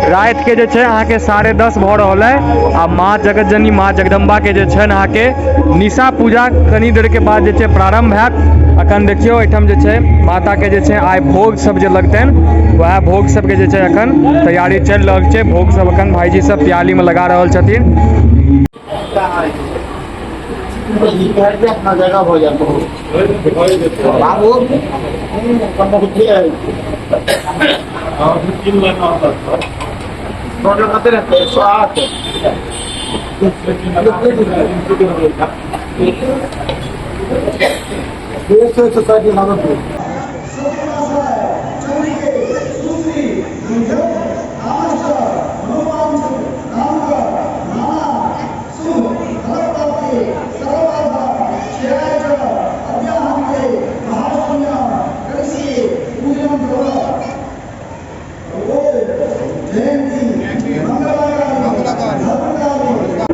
राति के जे छै अहाँके 10:30 भऽ रहल है आ माँ जगतजननी माँ जगदम्बा के जे छै अहाँके निशा पूजा कनी देर के बाद जे छै प्रारंभ हैत। अखन देखियौ एहिठाम जे छै माता के जे छै आइ भोग सब जे लगतनि वएह भोग सबके जे छै अखन तैयारी चलि रहल छै। भोग सब अखन भाईजी सब प्याली में लगा रहल छथिन। अपना जगह हो जाए बाबू टोटल कते रहते 108। 150 160 लागत।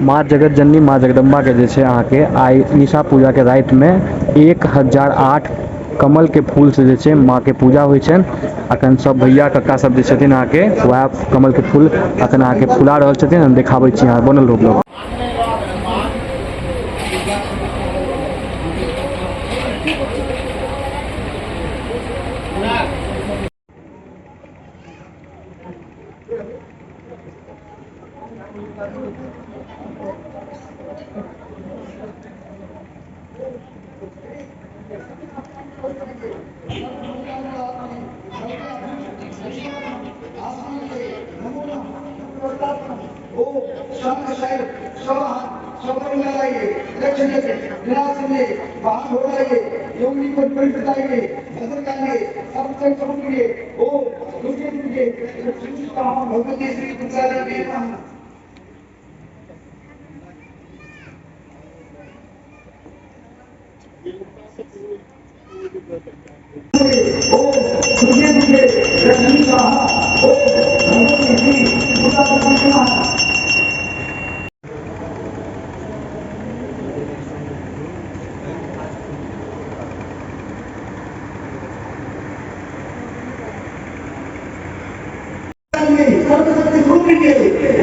माँ जगत जननी माँ जगदम्बा के जे छै अहाँके आइ निशा पूजा के राति में 1008 कमल के फूल से जे छै माँ के पूजा होइ छनि। अखन सब भैया कक्का सब जे छथिन अहाँके वएह कमल के फूल अखन अहाँके फुला रहल छथिन। हम देखाबै छी अहाँ बनल रहू ब्लॉग।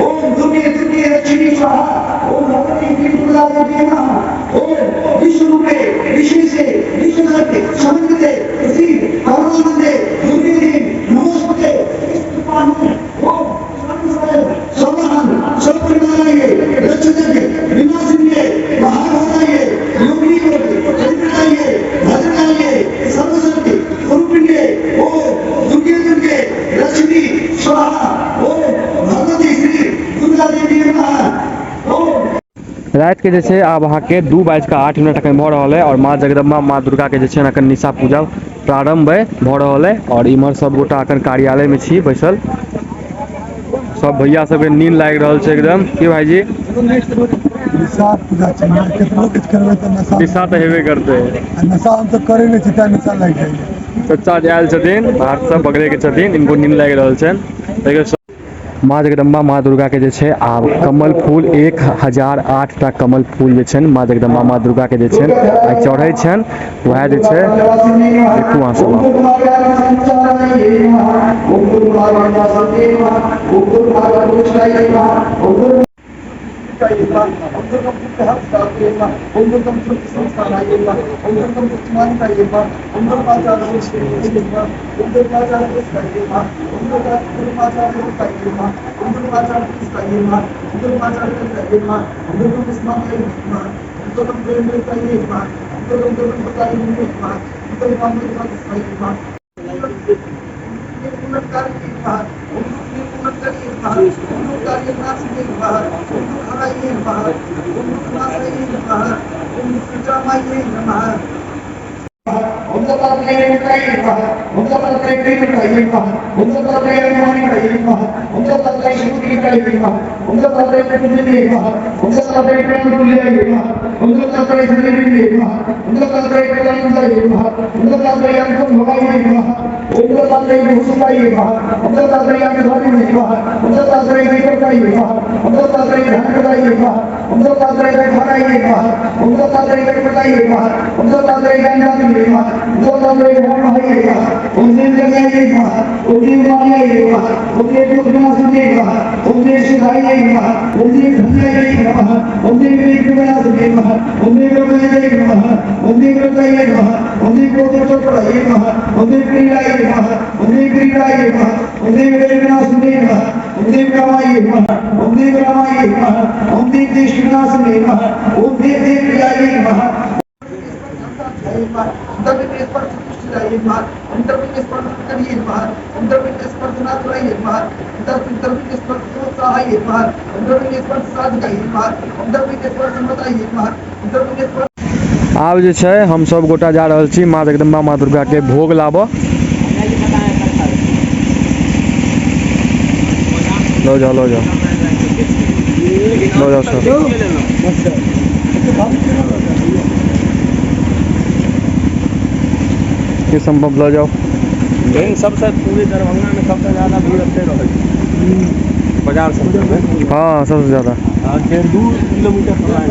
ओम दुर्गे दुर्गे लक्ष्मी स्वाहा ओम भगवती श्री दुर्गा देवी नमः ओम विश्व रूपे विश्व से विश्व सत्य समन्विते श्री परमानंदे दुर्गे देवी नमोस्तुते। ओम सर्वहन सर्वपरिवाराय रक्षते विनाशिन्ये महाघोराय योगिनी चरित्राय भद्रकाय सर्वशक्ति स्वरूपिण्ये ओम दुर्गे दुर्गे लक्ष्मी स्वाहा ओम भगवती श्री दुर्गा देवी नमः। ओम राति के जे छै आब अहाँके 2:08 अखन भऽ रहल है और माँ जगदम्बा माँ दुर्गा के जे छै अखन निशा पूजा प्रारंभ भऽ रहल है और इम्हर सब गोटा अखन कार्यालय में छी बैसल। सब भैया सबके नींद लागि रहल छै एकदम। की भाईजी निशा पूजा छै, केतनो किछु करबै तऽ नशा निशा तऽ हेबे करतै। नशा हम तऽ करै नहि छी तें नशा लागि जाइए। चचा जे आयल छथिन बाहर सब बगले के छथिन, इनको नींद लागि रहल छनि। देखियौ माँ जगदम्बा माँ दुर्गा के जे छै आब कमल फूल 1008 टा कमल फूल जे छनि माँ जगदम्बा माँ दुर्गा के जे छनि आइ चढ़ै छनि। वएह जे छै देखू अहाँ सब। ओम देव जगाय नमः, ओम देव मान्याय नमः, ओम देव दुर्गनाशने नमः, ओम देव सिद्धाय नमः, ओम देव धन्याय नमः, ओम देव विघ्ननाशने नमः, ओम देव रमाय नमः, ओम देव रताय नमः, ओम देव क्रोधचक्राय नमः, ओम देव क्रीडाय नमः, ओम देव क्रीडाय नमः, ओम देव वेदनाशने नमः, ओम देव कामाय नमः, ओम देव रामाय नमः, ओम देव देशविनाशने नमः, ओम देव देव प्रियाय नमः। आब जे छै हम सब गोटा जा रहल छी माँ जगदम्बा माँ दुर्गा के भोग लाबऽ। लऽ जाओ लऽ जाओ लऽ जाओ सर। ये संभव लऽ जाओ। लेकिन सबसे पूरे दरभंगा में सबसे ज्यादा भीड़ एते रहै छै बाजार सब में। हाँ सबसे ज्यादा। हाँ, 1.5-2 किलोमीटर पर लाइन।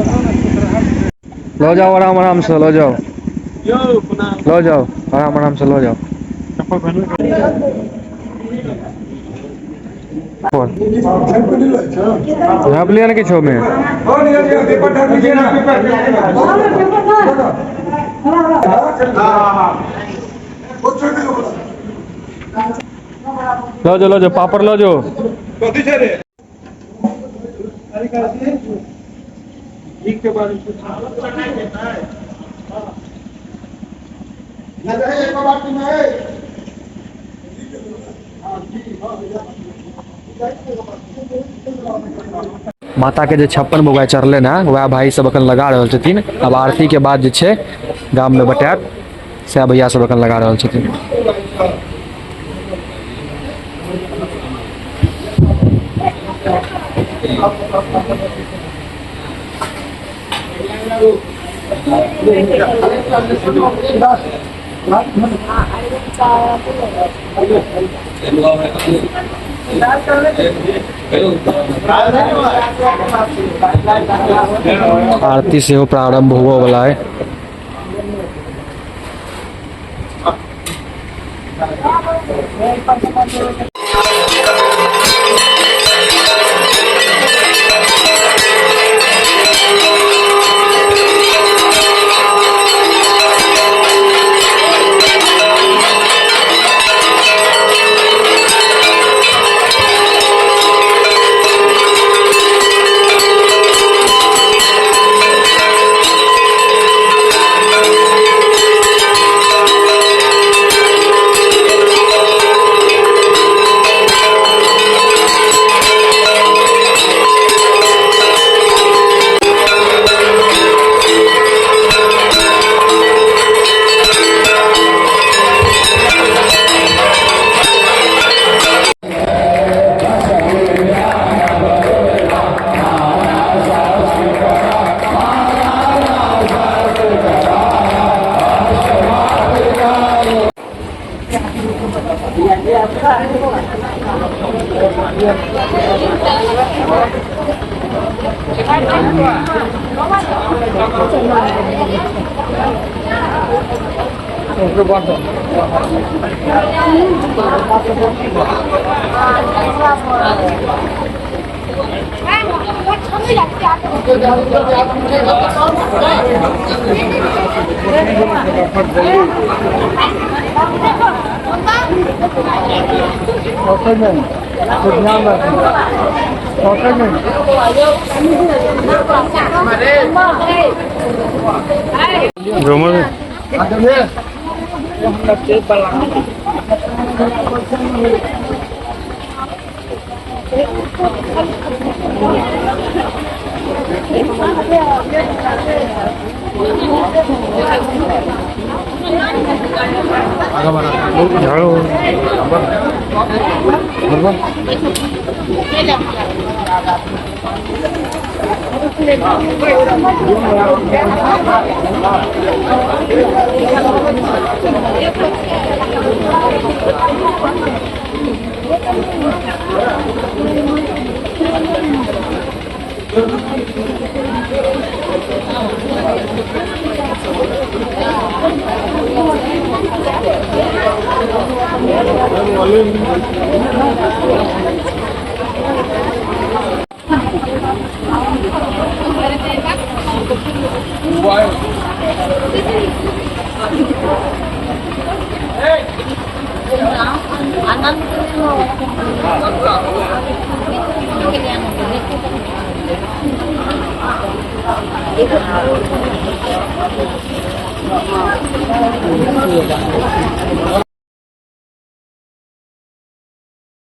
लऽ जाओ आराम आराम से लऽ जाओ। यौ पुनः लऽ जाओ आराम आराम से लऽ जाओ। झाँप लिया ना किछो में। लऽ जाओ लऽ जाओ पापड़ लऽ जाओ। माता के जे 56 भोग चढ़ले ने वएह भाई सब अखन लगा रहल छथिन। अब आरती के बाद जे छै गाम में बटायत, सएह भैया सब अखन लगा रहल छथिन। आरती सेहो प्रारंभ हुअ वाला है।